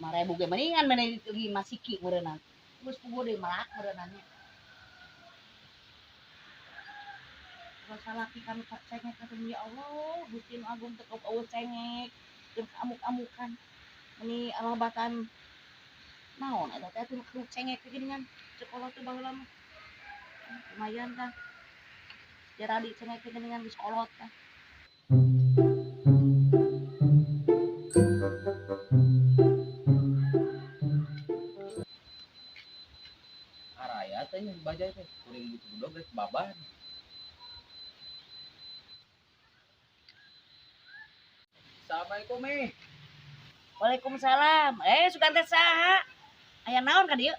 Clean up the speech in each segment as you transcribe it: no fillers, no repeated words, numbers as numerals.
5.000 ge mendingan mene 5 siki meureunna. Geus puguh deui malak meureunna nya. Salaki kami tak cengek atuh ya Allah, Gusti Nu Agung teu eueuh cengek, jeung kaamuk-amukan. Meni alabatan naon eta teh atuh nu cengek teh geuningan sekolah teh baheula mah. Lumayan tah. Jaradi cengek teh geuningan geus kolot tah. Araya teh nya bajai teh kuring gitu bedog geus baban. Assalamualaikum mi. Waalaikumsalam. Sugan teh saha? Aya naon ka dieu?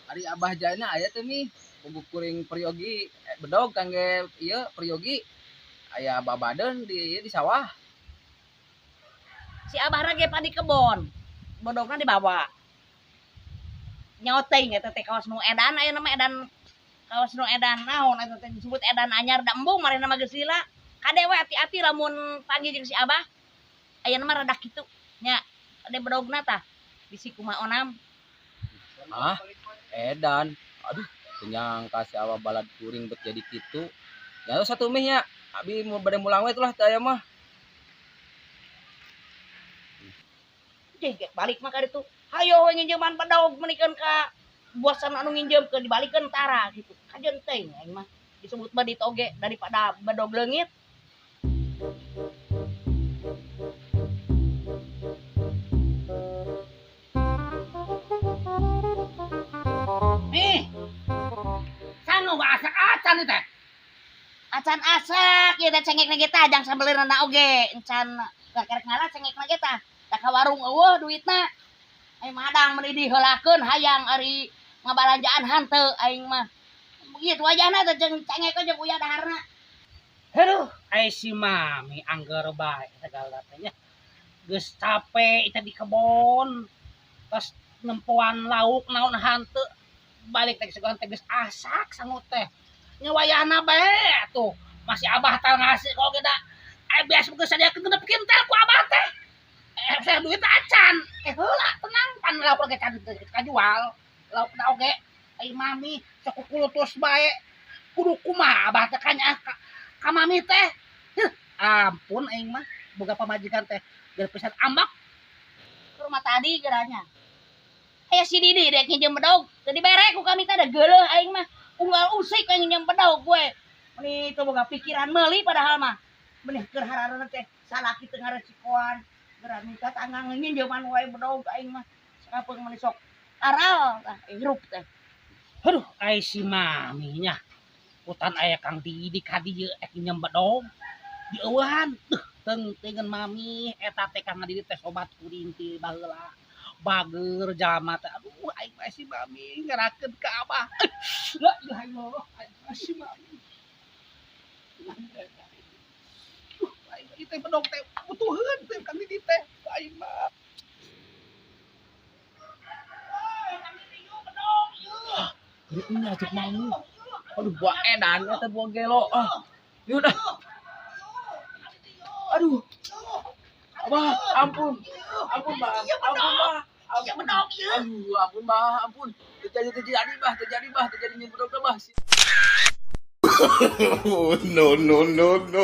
Ari Abah Jana aya teh mi. Puguh kuring peryogi bedog kangge ieu peryogi. Aya babadeun di ieu di sawah. Si Abah ge pa di kebon. Bedogna dibawa. Nyaoteng eta teh kawas nu edan aya nama edan kawas nu edan naon eta teh disebut edan anyar da embung marehna mah geus lila. Kade we hati-hati lamun pagi jeung si Abah. Ayeuna mah rada kitu nya ade bedogna tah bisi kumaha onam. Ah, edan. Aduh, teu nyangka si Abah balad kuring bet jadi kitu. Nya satu mih nya. Abi mau bade mulang we tulah teh aya mah. Jegek balik mah ka ditu. Hayo we nginjeuman bedog meunikeun ka bosan anu nginjeumkeun dibalikeun tara kitu. Kajeun teuing aing mah disebut mah ditoge daripada bedog leungit. Nih, sanu asak acan teh. Acan asak, ieu teh cengek na ge tah, jang sabeleurna oge, encan kakerek ngala cengek na ge tah. Da ka warung eueuh duitna. Aing madang meuni diheulakeun hayang ari ngabalanjaan hanteu aing mah. Begitu wajahna teh jeung cengek jeung uya daharna. Aduh, ai si mami angger bae segala teh nya. Geus capek eta di kebon. Tos nempoan lauk naon hanteu. Balik teh segala teh geus asak sangut teh. Nya wayahna bae atuh. Masih Abah teh ngasih kok ge da. Ai biasa geus sadiakeun genep kintal ku Abah teh. Saya duit acan. Heula tenang pan lauk ge can kajual. Lauk da oge ai mami sok kukulutus bae. Kudu kumaha Abah teh kanya ka mami teh. Heuh, ampun aing mah boga pamajikan teh geus pisan ambak. Ke rumah tadi geranya. Aya si Didi dek nginjem bedog, teu dibere ku kami teh da geuleuh aing mah. Unggal usik aing nginjem bedog gue. Meuni teu boga pikiran meuli padahal mah. Meuni keur harareuneun teh salaki teu ngaresikoan. Geura minta tanggang nginjeman wae bedog aing mah. Sakapeung meuni sok aral tah hirup teh. Aduh, ai si mami nya. Hutan aya Kang Didi ka dieu ek nginjem bedog. Dieueuhan. Duh, teung-teungeun mami eta teh Kang Didi teh sobat kuring ti baheula. Bager jalma teh. Aduh, aing mah si mami ngerakeun ka Abah. La ilaha illallah, aing mah si mami. Duh, aing mah teh bedog teh butuheun teh Kang Didi teh. Aing mah. Ini atuh mami. Aduh, buah edan eta buah gelo. Ah. Yeuh dah. Aduh. Abah, ampun. Ampun, Bah. Ampun, Bah. Ampun, aduh, ampun, Bah, ampun. Terjadi, Bah, terjadi, Bah, terjadi nyebut Bah. Oh, no, no, no, no.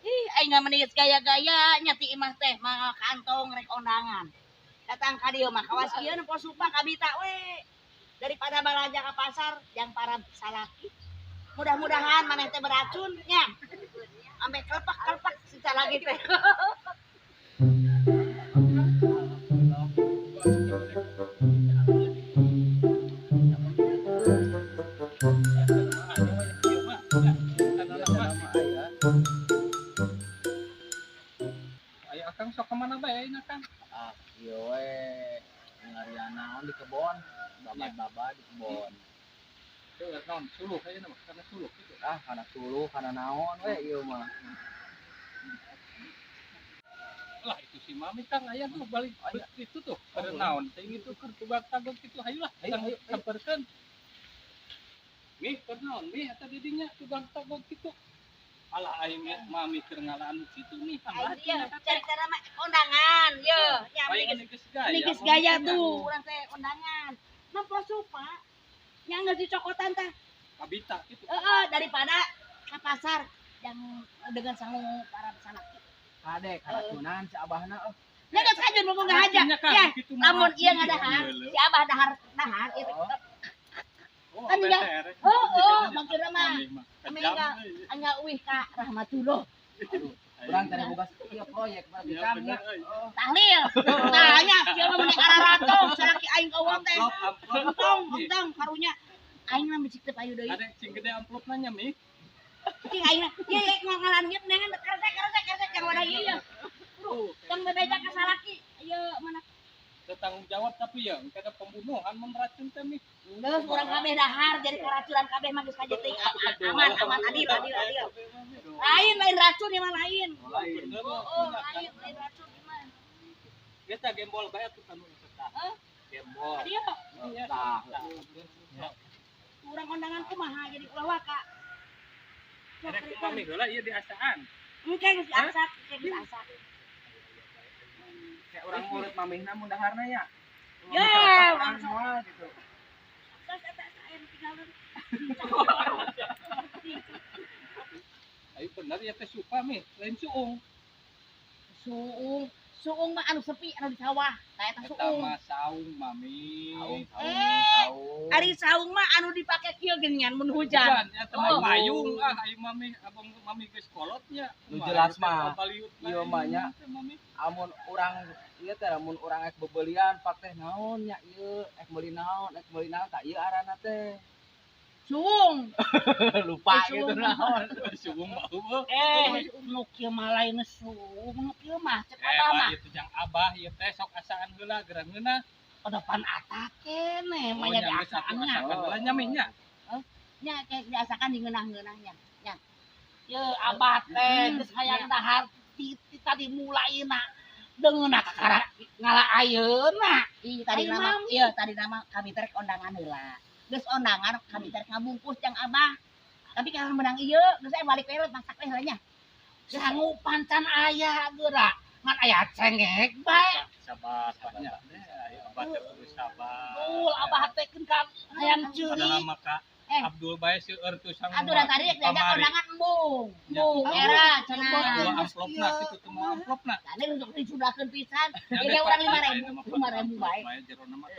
Ih, aing mah meni geus gaya-gaya nya ti imah teh mah kantong rek ondangan. Datang ka dieu mah kawas ieu nu pos mah kabita we. Daripada balanja ka pasar jang para salaki. Mudah-mudahan maneh teh beracun nya. Ambe kelepak-kelepak si salaki teh. Ayo akang sok kemana bae ayeuna Kang? Ah, ieu we ngarian naon di kebon, babad-babad di kebon. Teu naon suluh ayeuna mah kana suluh kitu. Ah, kana suluh, kana naon we ieu mah. Lah itu si mami Kang aya tuh balik Aya. itu tuh keur naon teh itu keur tubak tagog kitu hayu lah Ayo, ayo, ayo. samperkeun. Mi keur naon mi eta di dinya tubak tagog kitu. Alah aing mami keur ngalaan kitu nih Aing dia carita mah kondangan ye nya Aing geus gaya. Ini geus gaya tuh urang teh undangan. Nempo supa. Nya geus dicokotan tah. Kabita gitu. Heeh, daripada ke pasar yang dengan sangu para salaki. Kade karacunan si abahna oh. Nya geus kajeun mumpung ngahaja. Ya, lamun ieu ngadahar, si abah dahar dahar itu. Oh, Kan enggak. Oh, maksudna mah. Anya uih ka rahmatullah. Urang teh boga ieu proyek berarti Ya, kan bener, nya. euy. Tahlil. Tah nya kieu mah meuni ararato salaki aing eueuh teh. Amplop, amplop. Entong, entong karunya. Aing mah bicik teu payu deui. Ada cing gede amplopna nya mi. Cing aing mah ieu ieu ngalanjut dengan kresek kresek kresek yang wadah ieu ya. Yang bebeja ka salaki. Ieu mana? Tanggung jawab tapi ya kada pembunuhan mun racun teh mi. Geus urang kabeh dahar jadi keracunan kabeh mah geus kaje teuing aman aman adil adil adil. Lain lain racun ieu mah lain. Lain. Oh, lain lain racun ieu mah. Geus tah gembol bae atuh kanu eta tah. Hah? Gembol. Adieu. Tah. Urang kondangan kumaha jadi ulah waka. Rek mami heula ieu diasaan. Engke geus diasak, engke geus diasak. Kayak urang mulut mamihna mun daharna ya. Ya, urang semua gitu. Terus eta aya nu tinggalin. Ayo bener ya teh supa mi, lain suung. Suung, suung mah anu sepi anu di sawah. Tah eta Eta suung. mah saung mami. Saung, Eh, saung. Ari saung mah anu dipake kieu geuningan mun hujan. Hujan, eta mah Oh. payung ah ayo mami abang mami geus kolotnya. Nu jelas mah. Ieu Ieu mah nya. Amun urang ieu teh lamun urang ek bebelian pak teh naon nya ieu ek meuli naon tah ieu arana teh. Suung. Lupa Eh, gitu suung. naon. Suung mah eueuh. Nu kieu mah lain suung, nu kieu mah cek Eh, abah bah mah. ieu teh jang abah ieu teh sok asaan heula gerang ngeunah. Odopan atak keneh Oh, mah nya nya geus satu diasaannya. asakan heula nya mi nya. Nya kayak diasakan di ngeunah-ngeunahnya. Nya. Ye abah teh geus hayang dahar ti tadi mulaina deungeunna kakara ngala ayeuna. Ih, tadi Ayo, nama, Mami. iya tadi nama kami teh kondangan heula. Geus ondangan kami teh ngabungkus jang abah. Tapi kalau menang ieu geus aya balik we masak we heula nya. Sangu pancan aya geura ngan aya cengek bae. Sabar banyak. Ayo abah teh kudu sabar. Betul abah teh keun ka hayang Padahal ceurik. mah ka Eh. Abdul bae seueur tuh sangu. Atuh da tadi rek diajak kondangan embung. Embung Ya. era cenah. Dua amplopna kitu teh mah amplopna. Tadi untuk disudahkeun pisan. Jadi urang 5.000, 5.000 bae.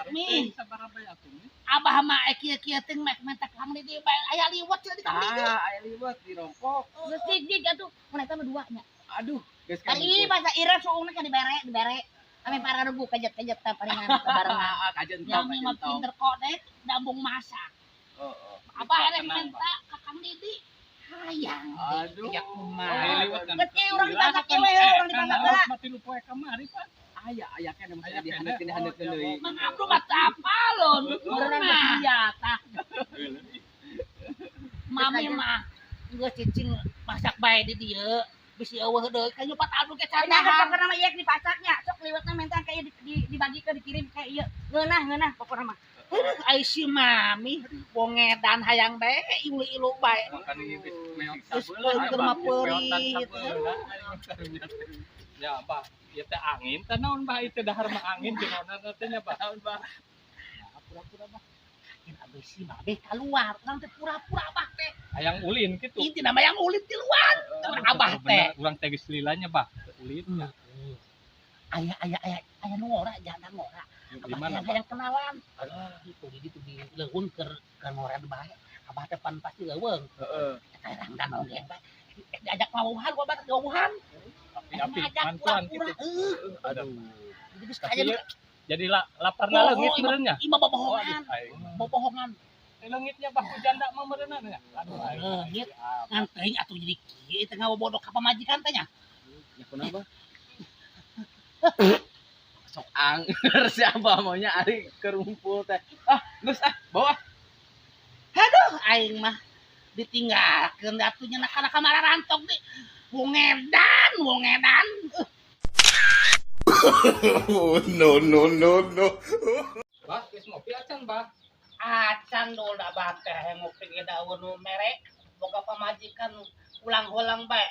Mi. Sabar bae atuh mi. Abah mah kieu-kieu teh mek mentak kang di dieu bae aya liwet cenah di kang di dieu. Ah, aya liwet dirompok. Geus dig-dig atuh. Mun eta mah dua nya. Aduh, geus Kan ieu bahasa Ira suungna kan dibere, dibere. Kami para regu kajet-kajet tah palingan barengan. Ah, kajen tong, Mami mah kajen tong. pinter kodek dambung masak. Heeh. Abah rek Tenang, minta ka Kang Didi. Hayang. Aduh. Ya Aya kumaha. liwet kan. Geus kieu urang dipasak we, urang dipasak heula. Mati lu poe kamari Pak. Aya, aya keneh mesti Aya keneh. dihaneukeun Oh, deui. Mang Abdu mah teu apalon. Urang Mah. iya tah. Mami mah geus cicing masak bae di dieu. Bisi eueuh deui ka nyupat Abdu ge can Nah, dahar. pokokna mah ieu dipasaknya. Sok liwetna minta kayak dibagikeun dikirim kayak ieu. Ngeunah ngeunah pokokna mah. Aduh, ai si mami wong edan hayang bae ilu-ilu bae. Makan ini geus meot Geus sabeula. peureut mah peurit. Ya, Bah, ieu teh angin teh naon Bah ieu teh dahar mah angin jerona teh nya Bah. Naon, Bah? Nah, pura-pura bah. Yakin abis si mami keluar, urang teh pura-pura abah teh. Hayang ulin kitu. Inti nama yang ulin ti luar. Abah teh. Urang teh geus lilanya Bah, ulin. Aya aya aya aya nu ngora janda ngora. Di Abah mana teh Bah? hayang kenalan. Aduh, itu di ditu di leuweung keur keur ngora bae. Abah teh pan pasti leuweung. Heeh. Eta hayang dan oge bae. Diajak ngawuhan ku abah teh ngawuhan. Api-api Ngajak mantuan pura-pura. kitu. Heuh. Aduh. Jadi geus Tapi aya ya, jadi lapar na leungit meureun nya. Ima bobohongan, Aing. bobohongan. Leungitnya bah ku janda mah meureunna nya. Aduh, aing. Leungit. Ngan teuing atuh jadi kieu teh ngawobodok ka pamajikan teh nya. Ya kunaon, Bah? Sok anger si abah maunya ari kerumpul teh. Ah, geus ah, bawa. Aduh, aing mah ditinggalkeun atuh nya kana kamar rantok di. Wong edan, wong edan. Oh, no, no, no, no. Bah, geus ngopi acan, Bah. Acan dul da abah teh ngopi ge daun nu mere boga pamajikan ulang-ulang bae.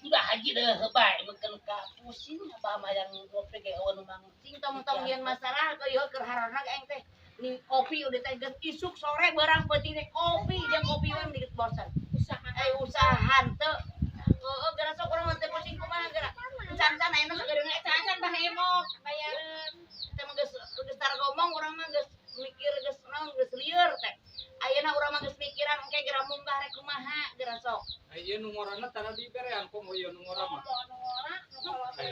Udah haji deh bae meukeun ka pusing abah mah yang ngopi ge eueun nu mang. Sing tong-tong yeun masalah ieu keur harana aing teh. Ni kopi udah teh geus isuk sore barang penting teh kopi jeung kopi we dikit bosan. Usaha. Usaha henteu. Heeh, geura sok urang mah teh pusing kumaha geura. Can-can ayeuna sagedeuna eta Can-can bah emok bayareun. Teh mah geus geus tar ngomong urang mah geus mikir geus naon geus lieur teh. Ayeuna urang mah geus mikiran engke geura munggah rek kumaha geura sok. Ieu nu ngorana tara diberean komo ieu nu ngora mah. Nu ngora nu kolot ge.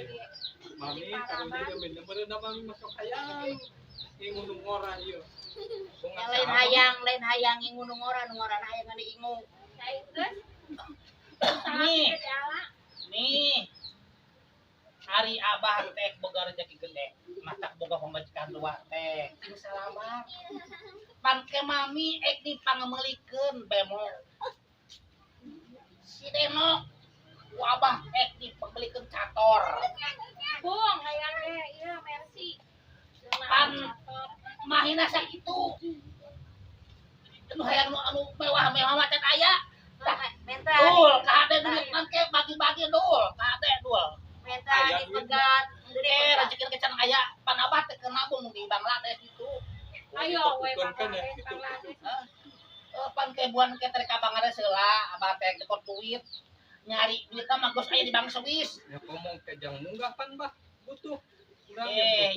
Mami karunya ge bener-bener mami masuk hayang. Ingu nu ngora ieu. Lain hayang ingu nu ngora, nu ngorana hayang ngan diingu. Geus. Nih. Nih. Ari abah teh boga rezeki gede, matak boga pamajikan dua teh. Sing salabar. Pangke mami ek dipangameulikeun bemo. Si Deno ku abah ek dipamelikeun cator. Bung hayang ge ieu Mercy. Pan mahina sakitu. Anu hayang nu anu mewah-mewah mah can aya. Menta. Dul, kahade duit mangke bagi-bagi dul, kahade dul. Menta dipegat. Rezeki ke can aya pan abah teh keur nabung di Bangladesh itu. Ayo we Bangladesh, Bangladesh. Pan ke buan ke teh ka Bangladesh heula, abah teh tekor duit. Nyari duitna mah geus aya di Bank Swiss. Ya ngomong ke jang munggah pan bah butuh.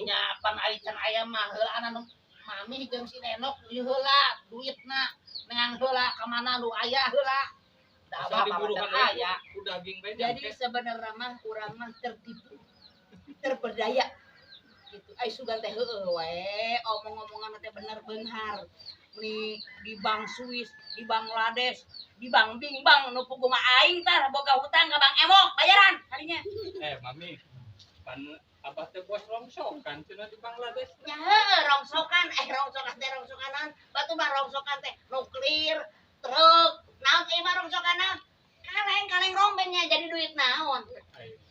Nya pan ari can aya mah heula anu mami jeung si Nenok ieu heula duitna neang heula ka mana nu aya heula. Da abah mah aya. Daging bae. Jadi sebenarnya mah urang mah tertipu, terperdaya gitu. Ai sugan teh heueuh we, omong-omongan teh bener beunghar. Ni di Bank Swiss, di Bangladesh, di Bank Bingbang nu pugu mah aing tah boga hutang ka Bank Emok bayaran harinya. Mami, pan abah teh bos rongsokan cenah di Bangladesh. Nya heueuh rongsokan, rongsokan teh rongsokanan, batu mah rongsokan teh nuklir, truk, naon teh mah rongsokan naon. Kaleng-kaleng rombengnya jadi duit naon.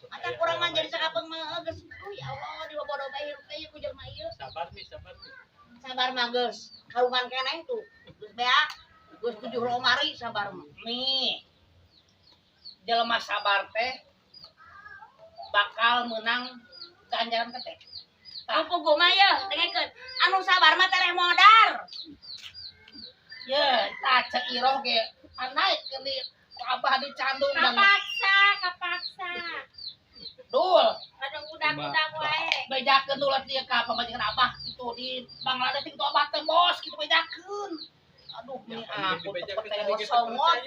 Mata kurang mah jadi sakapeung mah geus. Ya Allah di bodoh bae hirup teh ku jelema ieu. Sabar nih, sabar nih. Sabar mah geus. Karungan keneh tuh. Geus beak. Geus 7 lomari sabar mah. Nih. Jelema sabar teh bakal menang ganjaran teh. Ampuh goma ya, dengekeun. Anu sabar mah tereh modar. Ye, tah cek iroh ge naik ke abah dicandung dan kapaksa. Dul, kadang udah-udah wae. Bejakeun dul dia ka pamajikan abah itu di Bangladesh itu abah teh bos kitu bejakeun. Aduh, mi ampun teh somot.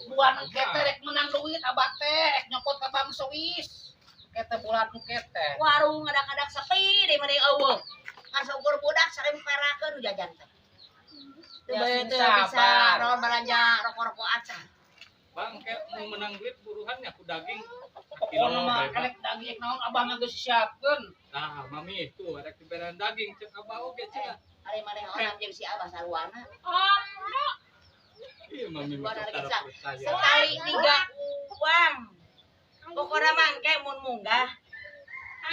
Buan engke teh rek menang duit abah teh rek nyokot ka Bank Swiss. Kete bulat nu kete. Warung ngadak-ngadak sepi deui mah deui eueuh. Ngan saukur budak sarim perakeun nu jajan teh. Ya, Teu bisa naon belanja rokok-rokok acan. Bang, kayak mau menang duit buruhannya ku daging. Pokokna mah elek daging naon abah mah geus siapkeun. Nah, mami tuh rek diberean daging cek abah oge cenah. Ari maneh onam jeung si abah sarwana. Oh, iya mami mah tara percaya. Sekali 3 uang. Pokokna mah engke mun munggah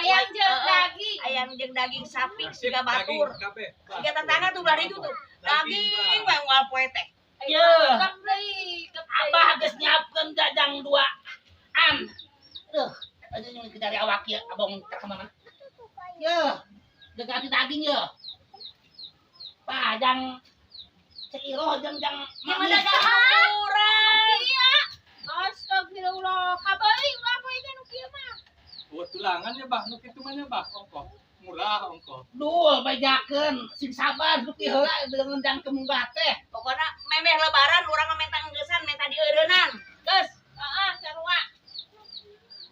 ayam jeung daging. Ayam jeung daging sapi siga batur. Siga tetangga tuh belah itu tuh. Daging wae unggal poe teh. Ye. Abah geus nyiapkeun jajang 2an. Duh, aja nyung dari awak ieu abong ka mana. Ye, deugati daging ye. Pajang cek iroh jeung jang mami dagang urang. Iya. Astagfirullah, kabeuli ulah poe nu kieu mah. Oh, tulangan ya bah, nu kitu mah nya bah, ongkoh. Murah ongkoh. Dul bejakeun, sing sabar duki heula deungeun ke munggah teh. Pokona memeh lebaran urang mah menta enggesan, menta dieureunnan. Geus, heeh, sarua.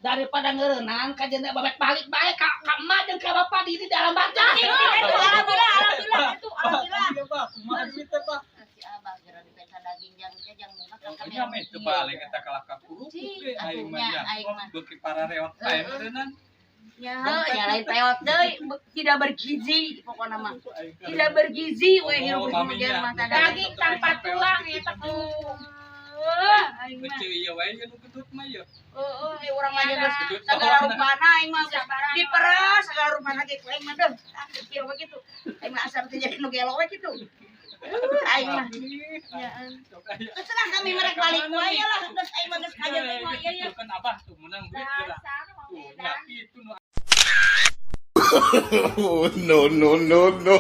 Daripada ngeureunnan ka jeung babek balik bae ka emak jeung ka bapak di dalam baca. Alhamdulillah, alhamdulillah itu alhamdulillah. Iya, Pak, kumaha duit teh, Pak? Si abah geura dipenta daging jang jang munggah ka Nya meh teu balik eta kalah ka kerupuk ge aing mah. Beuki parareot bae meureunnan. Ya, ya lain peot deui, tidak bergizi pokona mah. Tidak bergizi we hirup kemudian mah daging tanpa tulang eta tuh. Aing mah. Kecil ieu wae nu gendut mah ieu. Heeh, urang mah geus sagala rupana aing mah geus diperes sagala rupana ge ku aing mah deuh. Kieu we kitu. Aing mah asal teu jadi nu gelo we kitu. Aing mah. Terus lah kami merek balik wae lah, geus aing mah geus kajeun teh mah ieu ya. Kan abah tuh menang duit geura. Dasar wong Tuh, edan. nya itu nu Oh, no, no, no, no.